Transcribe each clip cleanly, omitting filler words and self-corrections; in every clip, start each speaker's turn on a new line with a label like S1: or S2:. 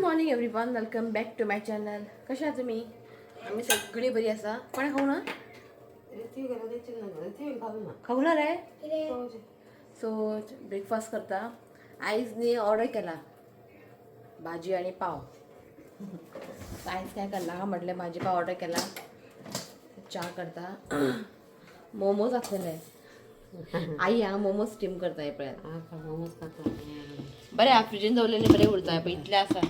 S1: Morning everyone, welcome back to my channel. कशा आहात तुम्ही? आम्ही सगळी बरी आसा. कोणें खावंक ना? खावंक ना रे. सो ब्रेकफास्ट करता. आयज न्ही ऑर्डर केला भाजी आनी पाव. आयज काय करना म्हटलें, भाजी पाव ऑर्डर केला, च्या करता. मोमोज आसलेले. आई हांगा मोमोज स्टीम करता हे पळयात.
S2: मोमोज खाता.
S1: बरें हा, फ्रिजीन दवरलेले बरें उरता. पळय इतले आसा,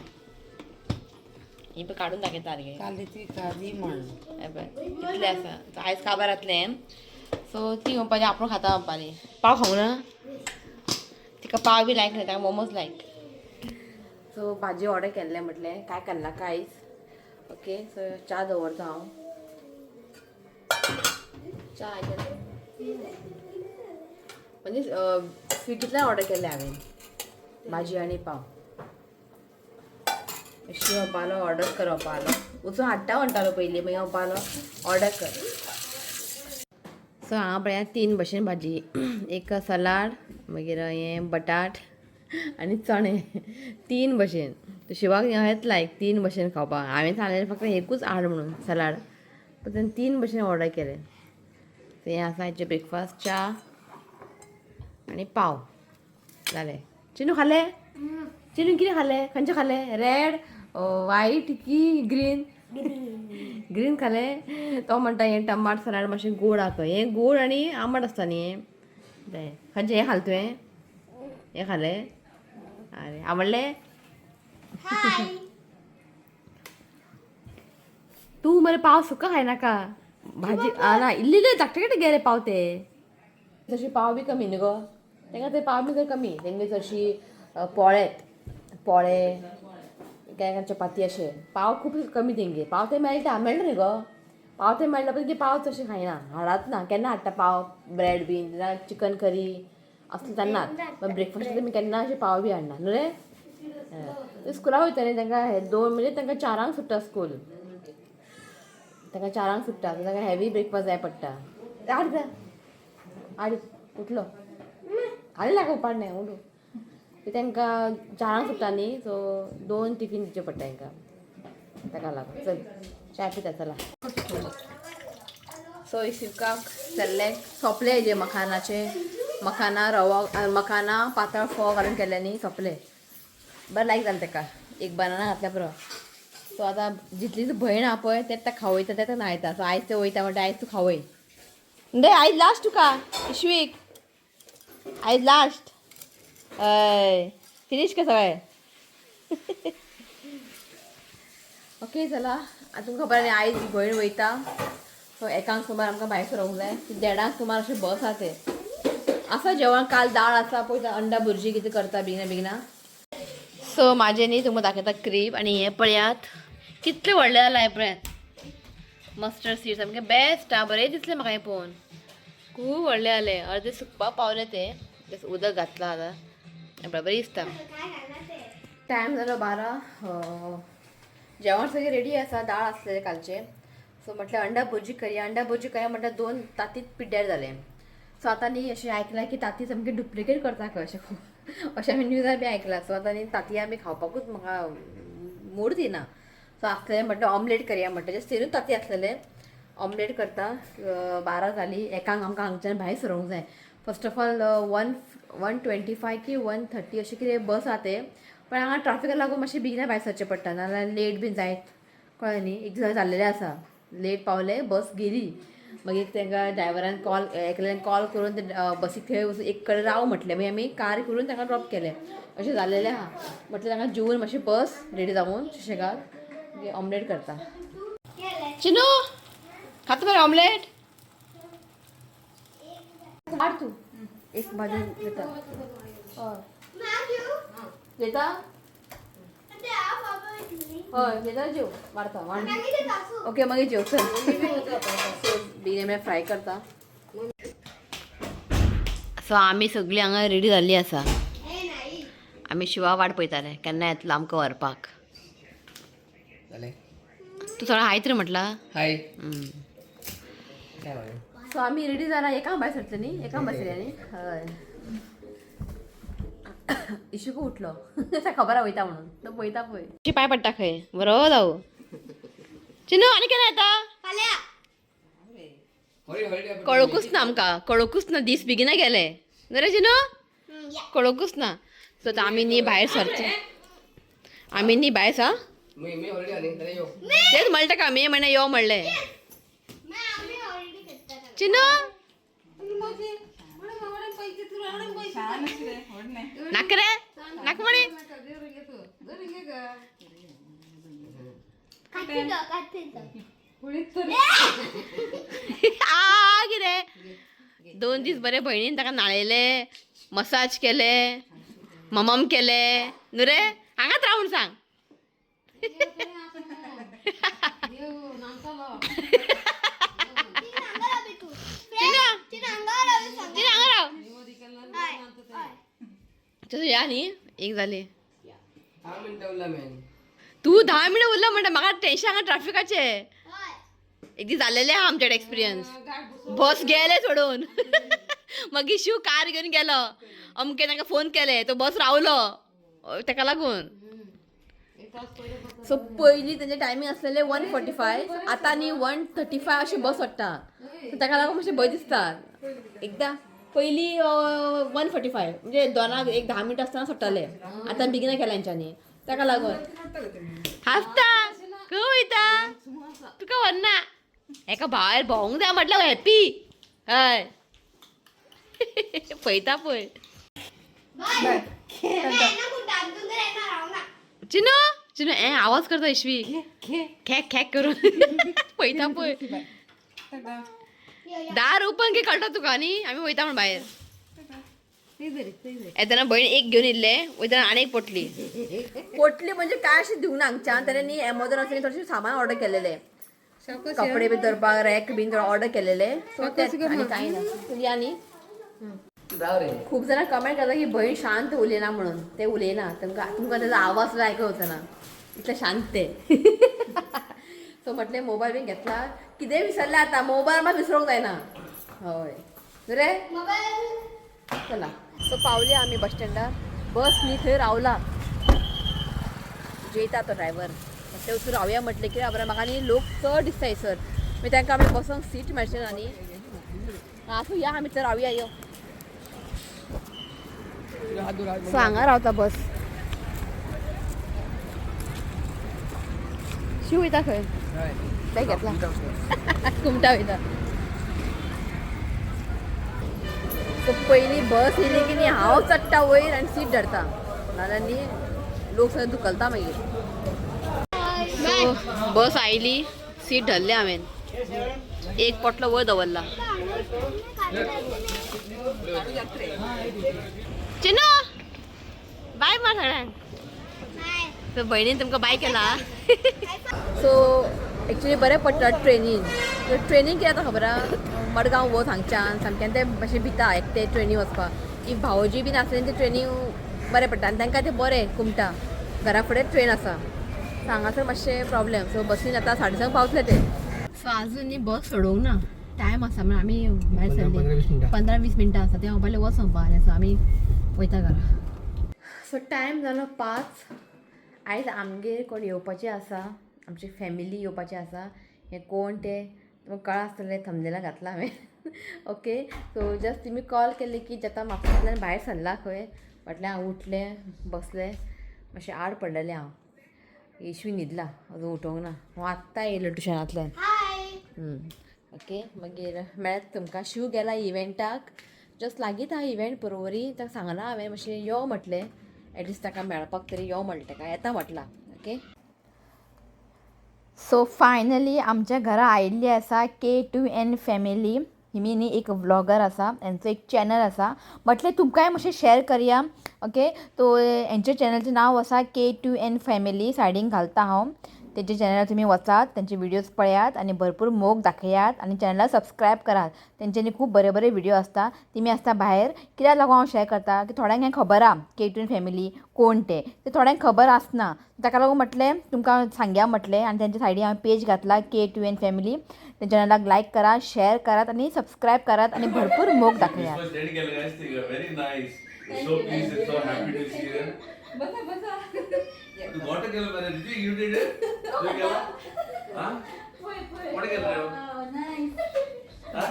S1: ही पळय काडून दाखयता गे.
S2: काल ती काजी म्हण.
S1: हे पळय इतले आसा. सो आयज काबार जातलें. सो ती म्हणपाची आपूण खाता म्हणपाली. पाव खावंक ना तिका, पाव बी लायक ना ताका, मोमोज लायक. सो भाजी ऑर्डर केल्लें म्हटलें काय करनाका आयज. ओके, सो च्या दवरता हांव. च्या आयज म्हणजे स्विगींतल्यान ऑर्डर केल्लें हांवें भाजी आनी पाव. अशी म्हणपालो ऑर्डर कर म्हणपालो, वचून हाडटा म्हणटालो पयलीं, मागीर म्हणपालो ऑर्डर कर. सो हांगा पळयात तीन भशेन भाजी, एक सलाड, मागीर हें बटाट आनी चणे, तीन भशेन. शिवाक हेंच लायक तीन भशेन खावपाक. हांवें सांगलें फक्त एकूच हाड म्हणून सलाड, पण तेणें तीन भशेन ऑर्डर केलें. सो हें आसा आयचें ब्रेकफास्ट, च्या आनी पाव जालें. चिनू खालें? चिनू कितें खालें? खंयचें खालें? रेड, वायट की ग्रीन? ग्रीन खालें. तो म्हणटा हें टमाट सलाड मातशें गोड आहा खंय. हें गोड आनी आंबट आसता न्ही हें. तें खंयचें हें खालें तुवें? हें खालें? आरे, आवडलें? तूं मरे पाव सुका खायनाका. भाजी ना इल्ली इल्ली धाकटे धाकटे गेले पाव ते. तशी पाव बी कमी न्ही गो तांकां, ते पाव बी जर कमी तेंगे. चडशी पोळेत पोळे, काय काय चपाती अशें. पाव खूब कमी तेंगे. पाव ते मेळटा, मेळटा न्ही गो पाव ते मेळटा, पण ते पाव चडशे खायना, हाडात ना. केन्ना हाडटा पाव, ब्रेड बीन जाल्यार चिकन करी असलें तेन्नाच. ब्रेकफास्ट तुमी केन्ना अशें पाव बी हाडना न्हू रे. ते स्कुलाक वयता न्ही, तांकां हे दोन म्हणजे तांकां 4 आंक सुट्टा स्कूल. तांकां 4 आंक सुट्टा, सो तांकां हेवी ब्रेकफास्ट जाय पडटा. हाड जा, हाड. उठलो हाडलें नाका, उपाड न्ही उडू. तांकां 4 आंक सुट्टा न्ही, सो दोन टिफीन दिवचे पडटा तांकां. ताका लागून चल च्या पिता चला. सो शिवकाक सेरेलेक सोंपले हेजे मखानाचे, मखाना रवा, मखाना पातळ फोव घालून केले न्ही, सोंपले. बरें लायक जालें ताका. एक बनाना घातल्या पुरो. सो आतां जितली भयण आहा पळय, तें ताका खावयता, तें न्हायता. सो आयज तें वयता म्हणटा, आयज तूं खावय रे, आयज लास्ट तुका इशवीक, आयज लास्ट. हय, फिनीश कर सगळें. ओके, चला. आतां तुमकां खबर न्ही, आयज भयण वयता. सो 1 आंक सुमार आमकां भायर सरोंक जाय. 1:30 आंक सुमार अशें बस आहा. तें आसा जेवण, काल दाळ आसा. पळयता अंडा भुरजी कितें करता बेगिना बेगिना. सो म्हाजें न्ही तुमकां दाखयता क्रीब. आनी हें पळयात कितलें व्हडलें जालां हें पळयात. मस्टर्ड सीड सामकें बेस्ट आं. बरें दिसलें म्हाका हें पळोवन. खूब व्हडलें जालें, अर्दें सुकपाक पावलें तें. जस्ट उदक घातलां आतां. हें पळय, बरें दिसता. टायम जालो 12. जेवण सगळें रेडी आसा, दाळ आसलेलें कालचें. सो म्हटलें अंडा भुरजी करया. अंडा भुरजी करया म्हटल्यार दोन तांतीत पिड्ड्यार जालें. सो आतां न्ही अशें आयकलां की तांती सामकें डुप्लिकेट करता खंय, अशें खूब अशें आमी न्यूजार बी आयकलां. सो आतां न्ही तांतयां बी खावपाकूच म्हाका मूड दिना. सो आसलें म्हटलें ऑमलेट करया म्हणटा, जस्ट तेनूच तांती आसलेलें, ऑमलेट करता. 12 जाली, 1 आंक आमकां हांगच्यान भायर सरोंक जाय. First of all 1:25 की 1:30 अशें कितें बस आहा तें, पण हांगा ट्राफिकाक लागून मातशें बेगिना भायर सरचें पडटा, नाजाल्यार लेट बीन जायत, कळ्ळें न्ही. एक दीस जाल्लेलें आसा, लेट पावले, बस गेली. मागीर तांकां ड्रायव्हरान कॉल, एकल्यान कॉल करून ते बसीक थंय वचून एक कडेन राव म्हटलें. मागीर आमी कार करून तांकां ड्रॉप केलें. अशें जाल्लेलें आहा. म्हटलें तांकां जेवन मातशें बस रेडी जावन सुशेगाद. मागीर ऑमलेट करता. चिनू, खाता मरे ऑमलेट? हाड तूं एक भाजी घेता. हय घेता, हय घेता. जेव, वाडता वाड. ओके, मागीर जेव. चल, बेगीन फ्राय करता. सो आमी सगळीं हांगा रेडी जाल्ली आसा. आमी शिवा वाट पळयताले, केन्ना येतलो आमकां व्हरपाक.
S3: जालें.
S1: तूं सगळें हायत रे म्हटलां.
S3: हाय. काय म्हणून?
S1: सो आमी रेडी जाला. 1 आंक भायर सरतले न्ही, 1 आंक भायर सरया न्ही. हय. इशुकू उठलो. खबर वयता म्हणून तो वयता पळय. पांय पडटा खंय बरो जावं. चिनू आनी केन्ना येता? कळोकूच ना आमकां, कळोकूच ना. दीस बेगिना गेले न्हू रे चिनू, कळोकूच ना. सो आतां आमी न्ही भायर सरचे, आमी न्ही भायर सा तेच म्हणटा का मे म्हयन्या यो म्हणलें. चिनू नाक रे नाक म्हणी. आ कितें 2 दीस बरे भयणीन ताका न्हाणयले, मसाज केले, ममम केले न्हू रे. हांगाच राव म्हूण सांग. चिनू हांगा राव. तसं या न्ही एक जाली. तूं 10 मिनटां उरला म्हणटा म्हाका टेंशन हांगा ट्राफिकाचें. एक दीस जालेलें आहा आमच्याकडे एक्सपिरियन्स. बस गेले सोडून, मागीर शिव कार घेवन गेलो. अमके ताका फोन केले, तो बस रावलो ताका लागून. सो पयलीं तेंचे टायमींग आसलेले 1:45, आतां न्ही 1:35 अशी बस सोडटा. ताका लागून मातशें भंय दिसता. एकदां पयलीं 1:45 म्हणजे 2 एक 10 मिनटां आसतना सोडटाले, आतां बेगिना केला हेंच्यांनी ताका लागून. हांसता खंय वयता तुका व्हरना, एका भायर भोंवंक जाय म्हटल्यार हॅपी. हय पळयता पळय. चिनू चिनू ए आवाज करता यशवी खॅक खॅक करून पळयता पळय. दार ओपन की कळटा तुका न्ही आमी वयता म्हण भायर. येतना भयण एक घेवन येयल्ले, वयतना आनी एक पोटली. पोटली म्हणजे काय अशें दिवंक ना हांगच्यान. ताणें न्ही एमेझॉनाचेर थोडेशें सामान ऑर्डर केलेलें, कपडे बी दवरपाक रॅक बीन ऑर्डर केलेले. सो आनी कांय ना. या न्ही खूप जण कमेंट करता की बहीण शांत उलयना म्हणून. ते उलयना, तुमकां तुमकां त्याचा आवाज सुद्दां आयकूंक वचना, इतलें शांत ते. सो म्हटलें मोबायल बीन घेतला, कितें विसरलें आतां मोबायल मात विसरूंक जायना. हय रे चला. सो पावली आमी बस स्टँडार. बस न्ही थंय रावला, जेयता तो ड्रायव्हर. ते वचून रावया म्हटलें की बरें म्हाका न्ही लोक चड दिसता हयसर, मागीर तांकां आमी बसोंक सीट मेळचें ना न्ही. आसूं या आमी थंय रावया यो. सो हांगा रावता बस. शिव वयता खंय? बॅग घेतला, कुमटा वयता. सो पयलीं बस येयली की न्ही हांव चडटा वयर आनी सीट धरता, नाजाल्यार न्ही लोक सगळे धुकलता मागीर. सो बस आयली, सीट धरलें हांवें, एक पोटलो वयर दवरला. चिनू बाय मा सगळ्यांक. सो भयणीन तुमकां बाय केला. सो एक्चुली बरें पडटा ट्रेनीन. ट्रेनीन कितें जाता खबर आहा, मडगांव वच हांगच्यान सामकें ते मातशें भिता एकटे ट्रेनी वचपाक. If भावोजी बीन आसले ते ट्रेनी बरें पडटा आनी तांकां तें बरें कुमटा घरा फुडें ट्रेन आसा. सो हांगासर मातशें प्रॉब्लेम. सो बसीन आतां 6:30 पावतले ते. सो आजून न्ही बस सोडोवंक ना, टायम आसा म्हणून आमी भायर सरली. 15-20 मिनटां आसा, ते मोबायल वचोंक पावलें. सो आमी वयता घरा. सो टायम जालो 5. आयज आमगेर कोण येवपाचें आसा, आमची फॅमिली येवपाची आसा. हें कोण तें तुमकां कळ्ळां आसतलें, थंबनेलां घातलां हांवें. ओके सो जस्ट तुमी कॉल केले की जेन्ना म्हापशांतल्यान भायर सरला खंय म्हटल्यार हांव उठलें बसलें मातशें आड पडलेलें हांव. येशवी न्हिदला, अजून उठोवंक ना. हांव आत्तां येयलें ट्युशनांतल्यान. ओके मागीर मेळत तुमकां. शिव गेला इव्हेंटाक, जस्ट लागींच आहा इव्हेंट पर्वरी. ताका सांगलां हांवें मातशें यो म्हटलें, एटलिस्ट ताका मेळपाक तरी यो म्हणलें ताका, येता म्हटलां. ओके सो फायनली आमच्या घरा आयिल्ली आसा K2N family. हिमी न्ही एक व्लॉगर आसा, हेंचो एक चॅनल आसा. म्हटलें तुमकांय मातशें शॅर करया. ओके तो हेंच्या चॅनलचें नांव आसा K2N family, सायडीन घालता हांव. तेंच्या चॅनलार तुमी वचात, तेंचे व्हिडियोज पळयात आनी भरपूर मोग दाखयात आनी चॅनलाक सबस्क्रायब करात. तेंच्यांनी खूब बरे बरे व्हिडियो आसता. तेमी आसता भायर. कित्याक लागून हांव शेअर करता की थोड्यांक हें खबर आहा के2 फॅमिली कोण ते, ते थोड्यांक खबर आसना. ताका लागून म्हटलें तुमकां सांगया म्हटलें आनी तेंच्या सायडीन हांवें पेज घातला के2एन फॅमिली. तेंच्या चॅनलाक लायक करात, शेअर करात आनी सबस्क्रायब करात आनी भरपूर मोग दाखयात.
S4: Christmas ready केलं guys, very nice. So pleased and so happy to see you.
S1: बसा बसा.
S4: तू गोट केलं बरं, did you did it? तू केलं? हा? कोण केलं रे? हा?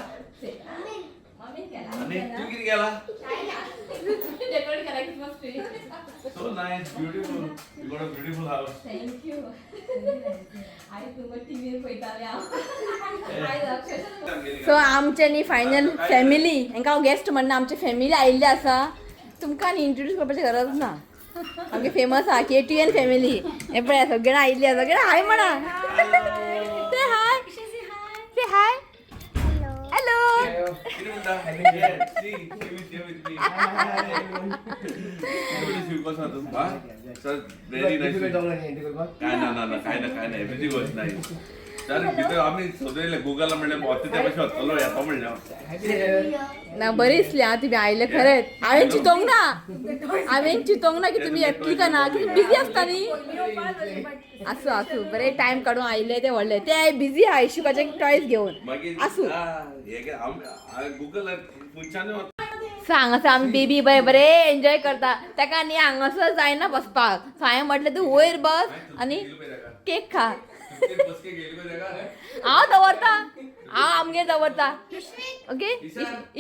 S4: आणि तू किती केला? So nice, beautiful. You got a beautiful house.
S1: Thank you. आई तुमकां टिवीर पळयतालें हांव. सो आमचे न्ही फायनल फॅमिली, हांकां हांव गेस्ट म्हणना, आमची फॅमिली आयिल्ली आसा. तुमकां न्ही इंट्रोड्यूस करपाची गरज ना, आमगे फेमस आहा के2एन फॅमिली. हें पळया सगळीं आयिल्ली आसा, सगळीं हाय म्हणा. ते हाय, ते हाय, हॅलो.
S4: किती म्हणता? Yeah, see, she was here with me. Beautiful, कसं तू? हा? Sir, very nice. काय ना ना ना काय ना काय ना, एवरीथिंग वॉज नाईस. सर भितर आमी सोदयले गुगला, म्हणलें ते त्या भाशेन वतलो येता म्हणलें हांव.
S1: ना बरी दिसली आं तुमी आयले. खरेंच हांवें चिंतोंक ना, हांवें चिंतोंक ना की तुमी येतली का ना, की बिजी आसता न्ही. आसूं आसूं, बरें टायम काडून आयले ते व्हडले. ते बिजी आहा इशुकाचे टॉयज घेवन.
S4: मागीर
S1: आसूं.
S4: हा, हे काय आम गुगल खंयच्यान
S1: सो हांगासर आमी बेबी बरें बरें एन्जॉय करता. ताका न्ही हांगासर जायना बसपाक. सो हांवें म्हटलें तूं वयर बस आनी केक खा.
S4: बसके गेली पळय ताका.
S1: हांव दवरता, हांव आमगेर दवरता. ओके,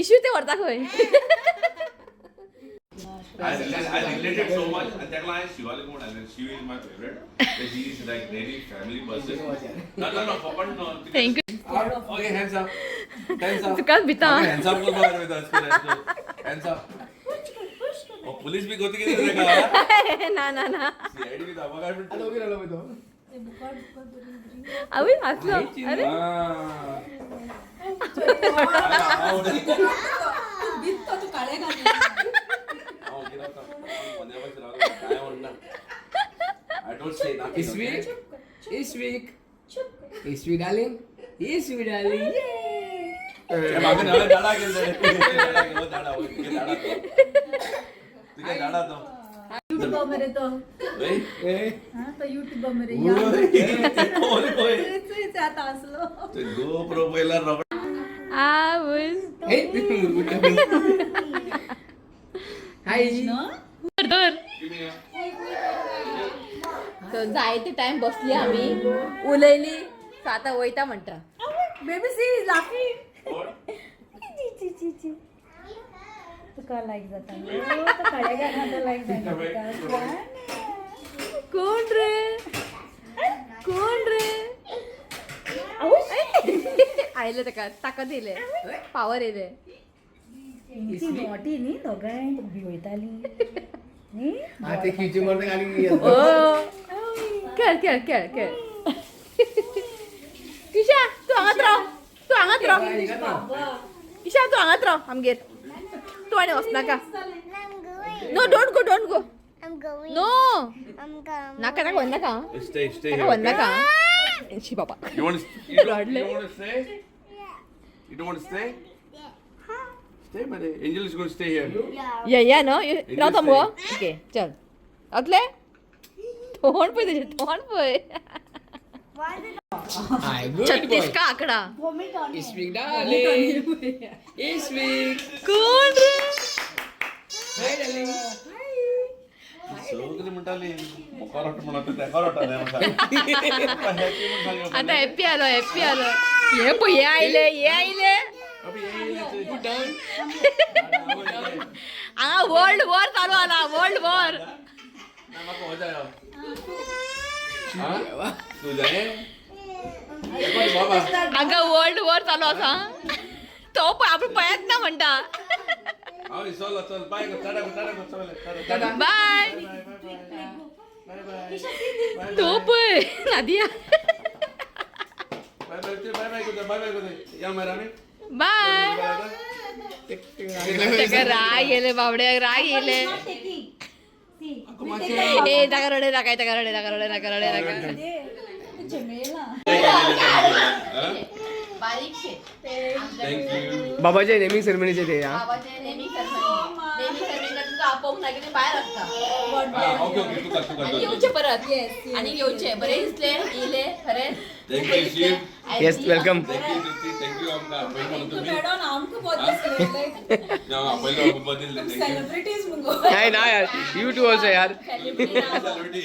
S1: इशू ते व्हरता खंय.
S4: I related so much. आणि ताका हांवें शिवाले कोण आयलें, Shiv is my favourite. He is like very family person. ना ना ना, फकत no.
S1: Thank you.
S4: Okay, hands up, hands up.
S1: तुकाच भिता.
S4: हँड्स अप करपाक, हँड्स अप. पोलीस बी गती कितें ताका?
S1: ना ना ना.
S4: सीआयडी बी धांवपाक काय म्हणटा?
S1: आवय हांसलो. अरे
S3: Ishvik, Ishvik, Ishvik darling, Ishvik darling, yeah.
S4: GoPro पहिला रबड.
S1: आवय.
S3: Hey, Hi.
S1: धर. सो जायते टायम बसली आमी, उलयली. सो आतां वयता म्हणटा.
S2: Baby see is laughing. तुका लायक जाता काळे लायक जाता.
S1: कोण रे, कोण रे? आयले ताका, ताकद येयले, पावर येयले.
S2: नॉटी न्ही, दोगांय भिवयताली न्ही.
S3: ते खिचे मारता आणि
S1: ओ खेळ खेळ खेळ खेळ. ईशा तूं हांगात राव, तूं हांगात राव. ईशा तूं हांगात राव आमगेर, तूं आनी वचनाका. No, don't go, don't go.
S5: I'm going.
S1: No.
S5: I'm coming.
S1: नाका नाका, वचनाका.
S4: Stay, stay.
S1: ताका वचनाका. शी बाबा.
S4: You want to, you don't,
S1: रडले.
S4: you want to stay? You don't want to stay? Stay, buddy. Angel is going to stay here.
S5: Yeah.
S1: या या न्हू रावता मुगो. ओके चल, रावतले. तोंड पळय तेजें, तोंड पळय.
S5: Why did
S3: Hi, good
S1: 36
S3: boy.
S1: का आकडा.
S5: vomit on him?
S3: Ishvik darling, Ishvik.
S1: कोण रे?
S3: Hi darling.
S4: सगळी म्हणटाली मुखार वाटत म्हणत तेका वाटत.
S1: आता हॅप्पी आलो, हॅप्पी आलो. हे पळय हे आयले, हे आयले.
S3: Put down.
S1: हांगा वर्ल्ड वॉर चालू आला, वर्ल्ड वॉर.
S4: तुझे बाबा.
S1: हांगा वर्ल्ड वॉर चालू आसा. तो पळय आपण पळयत ना म्हणटा.
S4: हांव विसरलो. चल बाय, टाटा टाटा, चल टाटा.
S1: बाय. तो पळय नादिया.
S4: बाय बाय बाय बाय करता, बाय बाय करता. या मागीर आमी.
S1: बाय. ताका राग येयले, बाबड्याक राग येयले. ए ताका रडय नाका, ताका रडय नाका, रडय नाका, रडय नाका. बारीकशे.
S4: Thank you.
S3: बाबाचे नेमिंग सेरेमनीचे ते हा.
S1: बाबाचे नेमिंग सेरेमनी, नेमिंग सेरेमनी तुमकां आपोवंक ना कितें भायर आसता.
S4: ओके ओके, तुका तुका.
S1: आनी येवचे परत, आनी येवचे. बरें दिसलें येयले खरें.
S4: Thank you Shiv.
S3: Yes, welcome.
S4: Thank you Tripti, thank you आमकां आपयलें म्हणून तुमी.
S2: मॅडम आमकां बरें दिसलें.
S4: आपयलें आमकां बरें दिसलें. Thank you.
S2: Celebrities मुगो.
S3: नाही ना यार, you to also यार.
S1: सेलिब्रिटी ना.
S4: सेलिब्रिटी.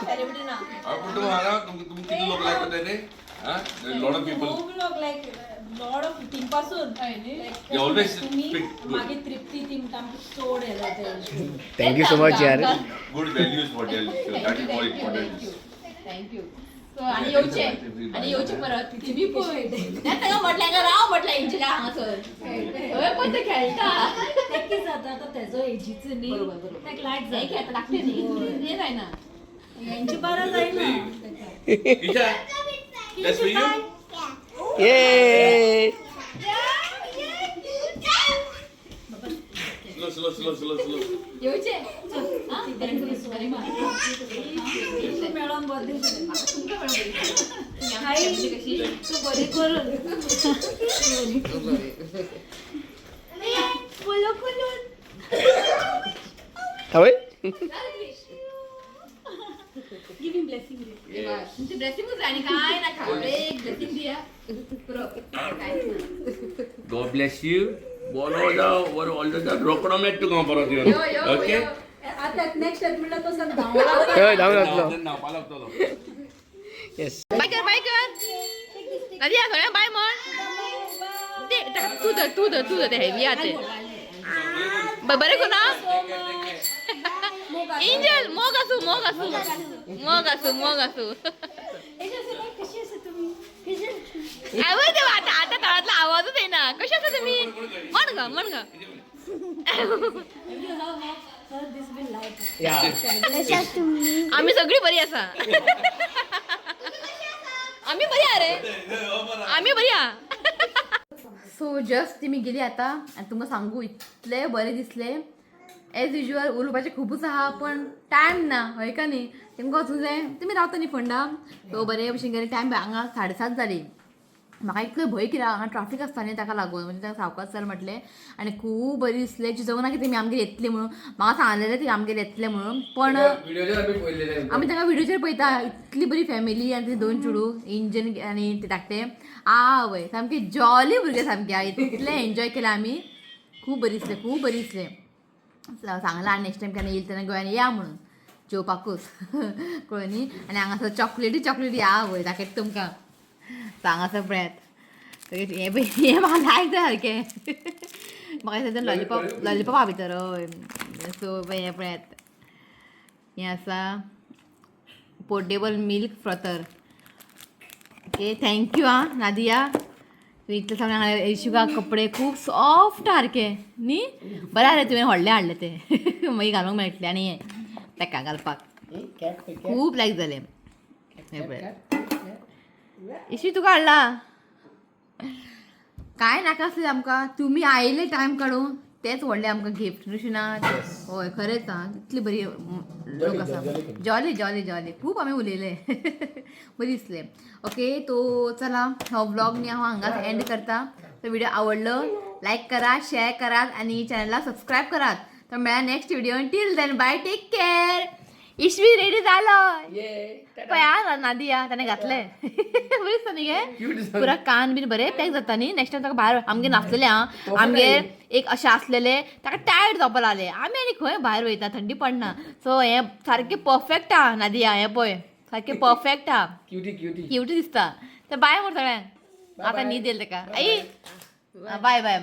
S1: सेलिब्रिटी ना.
S4: पूण तुमी हांगा तुमकां कितले लोक लायक करता रे? Lot of people.
S2: खूब लोक लायक, लॉट ऑफ थिंग पासून.
S4: They always
S2: तुमी
S4: speak good.
S2: मागीर तृप्ती थिंग आमकां चड हें जाता.
S3: Thank you so much यार.
S4: Good values for that is more important.
S1: Thank you. So आनी येवचे, आनी येवचे परत. तिमी पळय ताका म्हटलें हांगा राव म्हटलें इंजिला हांगासर हय, पण ते खेळटा.
S2: तें कितें जाता आतां तेजो एजीचो न्ही, ताका लायक
S1: हे
S2: जाता.
S1: खेळटा लागते न्ही, हें जायना.
S2: हेंचे बारा जायना ताका.
S4: Isha, that's for you.
S3: ये.
S4: Slow slow slow slow slow.
S1: येवचे. आं, बरें करून, बरें करून.
S2: मेळोन बरें दिसलें.
S1: तुमकां मेळोन बरें दिसलें. तुमी आमची
S2: आई.
S1: family कशी
S2: तूं बरी करून.
S5: बोलो बोलो.
S3: हवय.
S2: गिव्ह हिम ब्लेसिंग रे.
S1: तुमची ब्लेसिंगूच जाय आनी काय नाका. एक ब्लेसिंग दिया पुरो, कांयच ना.
S4: गॉड ब्लेस you. बोलो जाव बरो व्हडलो जाव, रोकडो मेळटा तुका परत येवन.
S1: यो, यो,
S4: ओके.
S1: यो.
S2: आतां नेक्स्ट येता म्हणल्यार तो सगळो धांवला.
S3: हय, धांवन वतलो.
S4: न्हांवपा लागतलो.
S3: येस.
S1: बाय कर, बाय कर नदिया, सगळ्यांक बाय म्हण. दे ताका, तूं धर, तूं धर, तूं धर, ते हेवी आहा ते. बरें करून आं. एंजल, मोग आसूं, मोग आसूं, मोग आसूं, मोग आसूं.
S2: कशी आसा तुमी?
S1: आवय देवा, आतां आतां तळांतलो आवाजूच येना. कशें आसा तुमी म्हण ग, म्हण ग.
S2: This will like.
S3: या.
S5: कशा तुम्ही?
S1: आमी सगळी बरी आसा, आमी बरी आहा रे, आमी बरी आहा. सो जस्ट तिमी गेली आतां आनी तुमकां सांगू, इतले बरें दिसलें. एज युजल उलोवपाचें खुबूच आहा पण टायम ना, हय का न्ही? तेमकां वचूंक जाय, तुमी रावता न्ही फोंडा. सो बरे भशेन गेले. टायम हांगा 7:30 जाली. म्हाका इतलो भंय कित्याक हांगा ट्राफीक आसता न्ही, ताका लागून म्हणजे ताका सावकाश चल म्हटलें. आनी खूब बरें दिसलें. चिंतूंक ना की तेमी आमगेर येतली म्हणून. म्हाका सांगलेलें ती आमगेर येतलें म्हणून, पण
S3: व्हिडिओचेर आमी पळयलेले.
S1: आमी तांकां व्हिडिओचेर पळयता. इतली बरी फॅमिली आनी ते दोन चेडूं इंजन आनी ते धाकटे. आवय, सामके जॉली भुरगे सामके. इतलें एन्जॉय केलें आमी. खूब बरें दिसलें, खूब बरें दिसलें. सांगलां आनी नेक्स्ट टायम केन्ना येयले तेन्ना गोंयान या म्हणून जेवपाकूच, कळ्ळें न्ही? आनी हांगासर चॉकलेटी चॉकलेटी, आवय दाखयता तुमकां. हांगासर पळयात हें पळय, हें म्हाका लायक जाय सारकें. म्हाका दिसता लॉलीपॉप, लॉलीपॉप आहा भितर. हय. सो पळय हें पळयात, हें आसा portable milk frother. Okay, thank you आं नादिया. तुवें इतलें सांगलें. हांगा येशुका कपडे खूब सॉफ्ट सारके न्ही, बरें जालें तुवें व्हडलें हाडलें तें, मागीर घालूंक मेळटलें. आनी हें ताका घालपाक खूब लायक जालें. हें पळय इशी, तुका हाडला. काय नाका आसलें आमकां, तुमी आयले टायम काडून, तेच व्हडलें आमकां गिफ्ट ऋषिना. हय खरेंच आं, इतली बरी लोक आसा. जॉली जॉली जॉली, खूब आमी उलयले, बरें दिसलें. ओके, तो चला हो व्लॉग न्ही हांव हांगाच एंड करता. तो व्हिडिओ आवडलो लायक करा, शेअर करात आनी चॅनलाक सबस्क्रायब करात. तर मेळ्ळा next video. Till then bye, take care. Ishvi ready जालो पळय आं. नादिया ताणें घातलें, बरें दिसता न्ही गे? पुरा कान बीन बरें पॅक जाता न्ही. नेक्स्ट टायम ताका भायर आमगेर नासलेलें आं, आमगेर एक अशें आसलेलें, ताका टायर्ड जावपा लागलें. आमी आनी खंय भायर वयता, थंडी पडना. सो हें सारकें परफेक्ट आहा नादिया, हें पळय सारकें परफेक्ट आहा.
S3: Cutie cutie.
S1: क्यूट दिसता. तर बाय म्हण सगळ्यांक. आतां न्हीद येयली ताका. आई बाय बाय.